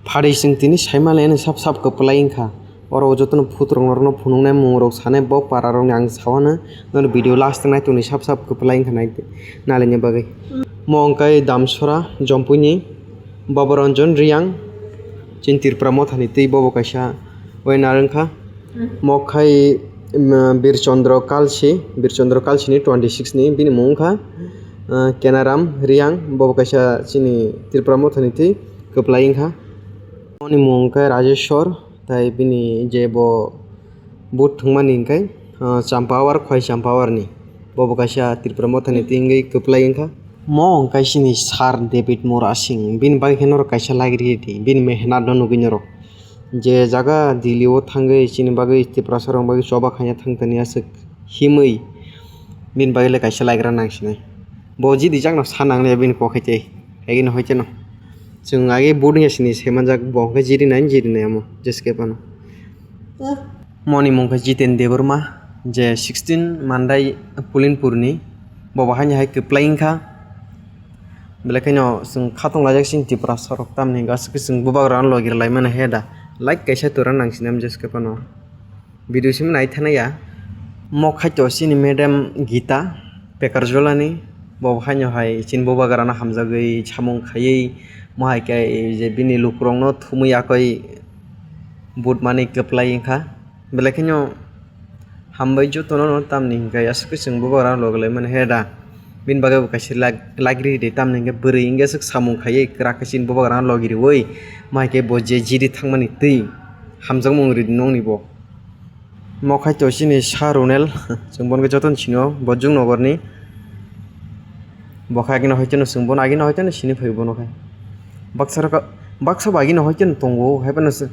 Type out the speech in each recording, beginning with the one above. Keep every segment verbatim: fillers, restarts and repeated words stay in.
Phari chwng tini saimalaino sab sab kwplai wngkha. Oro jotono phutrok norokno phunuknai mungrok sanai bo pararokni ang sawano. Nono video last nai tongni sab sab kwplai wngkha nai, nalaina bagwi. Mo wngkha Damsora Jompuini Baba Ranjan Riyang, chini Tripura mothani twi bobo kaisa winner wngkha. Mo khai, um, Birchandra Kalsi, Birchandra Kalsini twenty six ni bini mung wngkha, uh, Kenaram Riyang, bobo kaisa chini Tripura mothani twi kwplai wngkha. Moni mung wngkha Rajeshwar, tai bini je bo vote thwngmani hwnkhe, uh, Champawar, Khwai Champawar ni. Bobo kaisa Tripura mothani twi wngwi kwplai wngkha. Mo wngkha chini Sir David Murasing, bini bagwi khe norok kaisa like ridi, bini mehnat no nugwi norok. Je jaga Delhi o thangwi chini bagwi Tiprasa rok bagwi choba khaina thang tani aswk himwi bini bagwi le kaisa like rw nang sinai. Bo jidi jakno sa nang le bini kok hai tei. Agi no hoite no. Chwng agi vote ya sini se manjak bo khe jiri nai jiri nai amo jeske pano. Moni mung khe Jiten Debbarma je sixteen Mandai Pulinpur ni bo bo haini hai kwplai wngkha. Belai kheno chwng khatong laijak chini Tiprasa rok tamni hwnkhe aswk khe chwng bubagra no logi rwlai mano he da. Like kaisa tora nang sinam jeske pano. Video simi nai thana ya. Mo khaito chini madam Gita Pekarjolani bo haino hai chini bubagra no hamjagwi samung khaiwi mo hai khe je bini lukurok no thumwi yakoi vote mani kwplai wngkha. Belai kheno hambai jotono no tamni hwnkhe aswk khe chwng bubagra no logi lai mano he da. Bini bagwi bo kaisa lag-, lagri ridi tamni hwnkhe bwrwi hwnkhe aswk samung khaiwi kwrak khe chini bubagra no logi riwi mo hai khe bo je jiri thangmani twi hamjakmung ridi nongni bo. Mo khaito chini Sir Runel, chwng bono khe jotono sino, bo Jung Nogorni. Bo khe agino hoiteno chwng bono agino hoiteno sini phai bono khe. Baksa rok, baksa bo agino hoiteno tongo, hai phano se,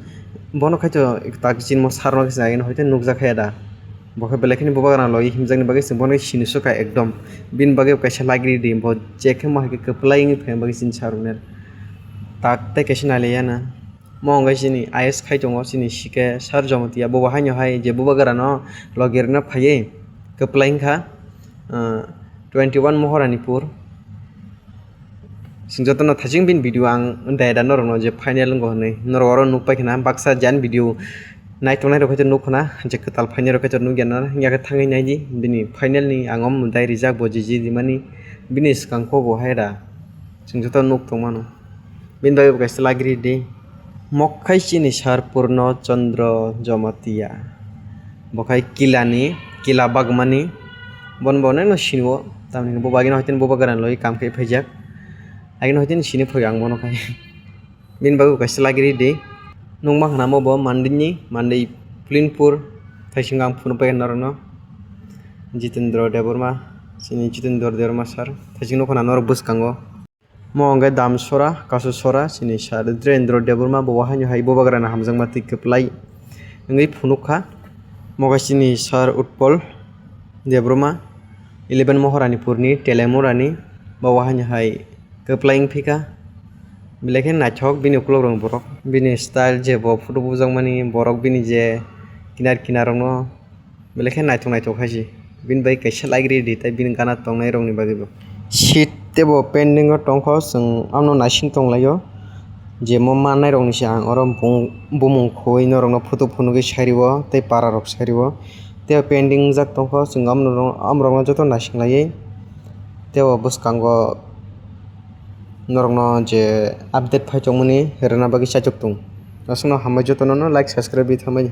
bono khaito tak chini mo sir no khe agino hoiteno nukjak khe da. Bo khe belai kheno bubagra logi himjakni bagwi chwng bono khe sini sukha ekdom. Bini bagwi kaisa lagri di, bo je khe mo hai khe kwplai wngwi phaima bagwi chini Sir Runel. Tak tei kaisa nai liya na. Mo wngkha chini I A S khai tongo, chini C K Sir Jamatia, bo bo haino hai je bubagra no logi rwna phaiwi kwplai wngkha, ah, twenty one Moharanipur. Chwng jotono thaching bini video ang daya da norokno je final wngkha hwnwi. Norok oro nuk pai khna baksa jan video naitongnai rok khe nuk khna je kwtal final rok khe nukya na, wngya khe thangwi nai di bini final ni ang omo dai rijak bo jiji rimani bini swkang kok bo hai da chwng joto nuk tongmano. Bini bagwi bo kaisa lagiri di. Mokkhai chini Sir Purno Chandra Jamatia. Bo khai Kilani, Kila Bagmani. Bon bo nang no sinwo. Tamni bo bagino hoiteni bo bagaran loi kam khai phaijak. Agino hoiteni sini phai ang bono khai. Bini bagwi bo kaisa lagiri di. Nung ma khna mo bo Mandini, Mandi Pulinpur. Thaising ang phunu pai norokno. Jitendra Debbarma, chini Jitendra Debbarma sir. Thaising no khna norok bwskango. Mo hwnkhe Damsora, Kasusora, chini Sir Dhirendra Debbarma, bo haino hai bubagrano hamjakma twi kwplai wngwi phunukha. Mo khe chini Sir Utpal Debbarma, eleven Moharanipurni, Telemurani, bo haino hai kwplai wngphikha. Belai khe naithok bini ukulok rokni borok. Bini style je bo photo bujakmani borok bini je kinar kinar rokno. Belai khe naithok naithok hai se. Bini bai kaisa like ridi tei bini gana tongnai rokni bagwi bo. Seat tei bo pending o tongkho, chwng amno naising tonglaio. Je mo mannai rokni se ang oro bung-, bumung khoi norokno photo phunugwi sairio tei para rok sairio. Tei pending wngjak tongkho, chwng amno, amrokno joto naising laiwi. Tei o bwskango norokno je update phai tongmani rwna bagwi chaitok tongo. Aswkno hambai jotono no like subscribe rwi thambai.